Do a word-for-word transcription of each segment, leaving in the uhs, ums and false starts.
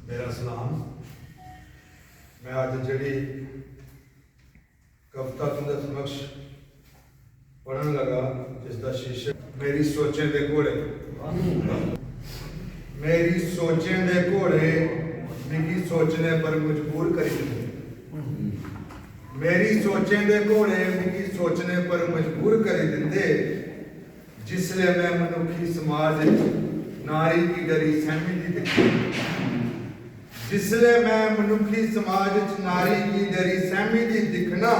मेरा सलाम। मैं अज्ज जेह्ड़ी कविता तुं'दे समक्ष पढ़न लगा, जिसदा शीर्षक मेरी सोचें दे घोड़े। मेरी सोचें दे घोड़े मिगी सोचने पर मजबूर करी दिंदे। मेरी सोचें दे घोड़े मिगी सोचने पर मजबूर करी दिंदे। जिसलै मैं मनुक्खी समाज च नारी गी डरी सैह्मी दी दिक्खी, जिसलै मैं मनुक्खी समाज च नारी गी डरी सैह्मी दी दिक्खना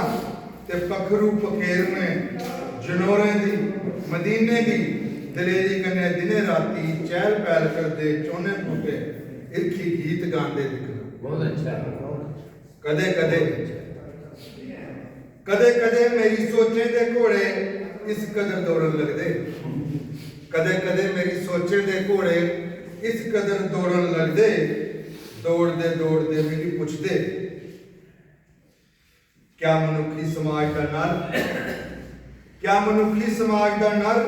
ते पक्खरू पखेरुएं जनौरें दी मदीने दी दलेरी कन्नै दिनें रातीं चैह्ल पैह्ल करदे चौनें बूह्टे हिरखी गीत गांदे दिक्खना। बहुत अच्छा है। कदें कदें कदें कदें मेरी सोचें दे घोड़े इस कदर दौड़न लगदे। कदें कदें मेरी सोचें दे घोड़े इस कदर दौड़न लगदे। दौड़दे दौड़दे मिगी पुछदे, क्या मनुक्खी समाज दा नर क्या मनुक्खी समाज दा नर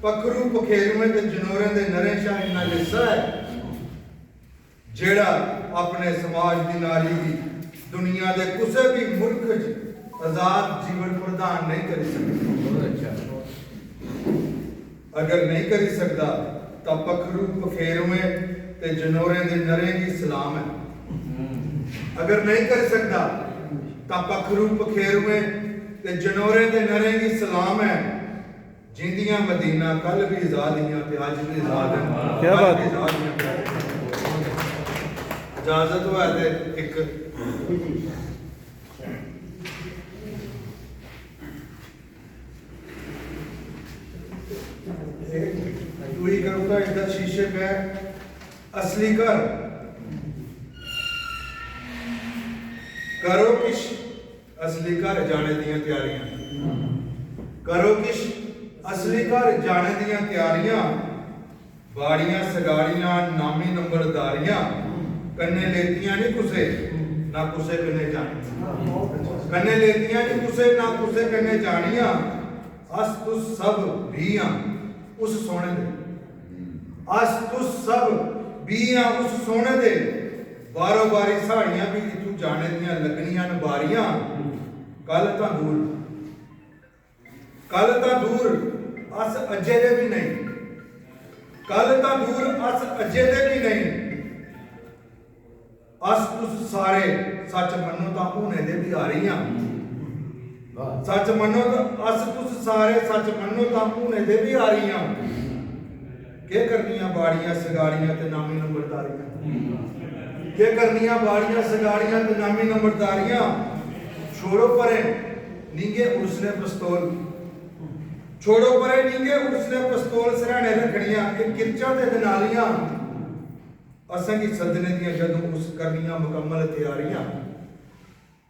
पक्खरू पखेरुएं ते जनौरें दे नरें शा इन्ना लिस्सा ऐ, जेह्ड़ा अपने समाज दी नारी गी दुनिया दे कुसै बी मुल्ख च आजाद जीवन प्रदान नेईं करी सकदा। बहुत अच्छा। अगर नेईं करी सकदा, तां पक्खरू पखेरुएं ते जनौरें दे नरें गी सलाम ऐ। अगर नेईं करी सकदा, तां पक्खरू पखेरुएं ते जनौरें दे नरें गी सलाम ऐ, जिंदियां मदीना कल बी आजाद हियां ते अज्ज बी आजाद न। क्या कल बात बी है। आजाद हियां। इजाजत होऐ ते इक दूई कविता, इसदा शीर्षक ऐ असली घर। करो किश असली घर जाने दियां त्यारियां। करो किश असली घर जाने दियां त्यारियां। बाड़ियां सगाड़ियां, नामी नंबरदारियां, कन्नै लेतियां निं कुसै, ना कुसै कन्नै जानियां। कन्नै लेतियां निं कुसै, ना कुसै कन्नै जानियां। अस तुस सब बी आं उस सोह्ने दे। अस तुस सब बी आं उस सोह्ने दे। बारो बारी साढ़ियां बी इत्थूं जाने दियां लग्गनियां न बारियां। कल तां दूर, कल तां दूर, अस अज्जै दे बी नेईं। कल तां दूर, अस अज्जै दे बी नेईं। अस तुस सारे सच मन्नो तां हूनै दे बी आरी आं। सच मन्नो तां अस तुस सारे सच मन्नो तां हूनै दे बी आरी आं। केह् करनियां बाड़ियां सगाड़ियां ते नामी नंबरदारियां? केह् करनियां बाड़ियां सगाड़ियां ते नामी नंबरदारियां? छोड़ो परें नींगे उर्स ने पस्तोल। छोड़ो परें नींगे उर्स ने पस्तोल, सरैह्ने रक्खनियां एह् किरचां ते दनालियां। असेंगी सद्दने दियां जदूं उस करनियां मुकम्मल त्यारियां।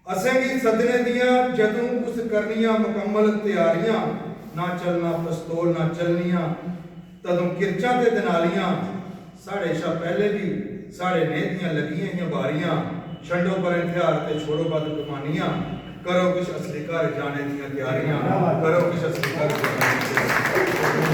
असेंगी सद्दने दियां जदूं उस करनियां मुकम्मल त्यारियां। ना चलना पस्तोल ना चलनियां तदूं किरचां ते दनालियां। साढ़े शा पैह्ले बी साढ़े नेह दियां लग्गियां हियां बारियां। छंडो परें थेहार ते छोड़ो बद कमानियां। करो किश असली घर जाने दियां त्यारियां। करो किश असली घर जाने दियां त्यारियां।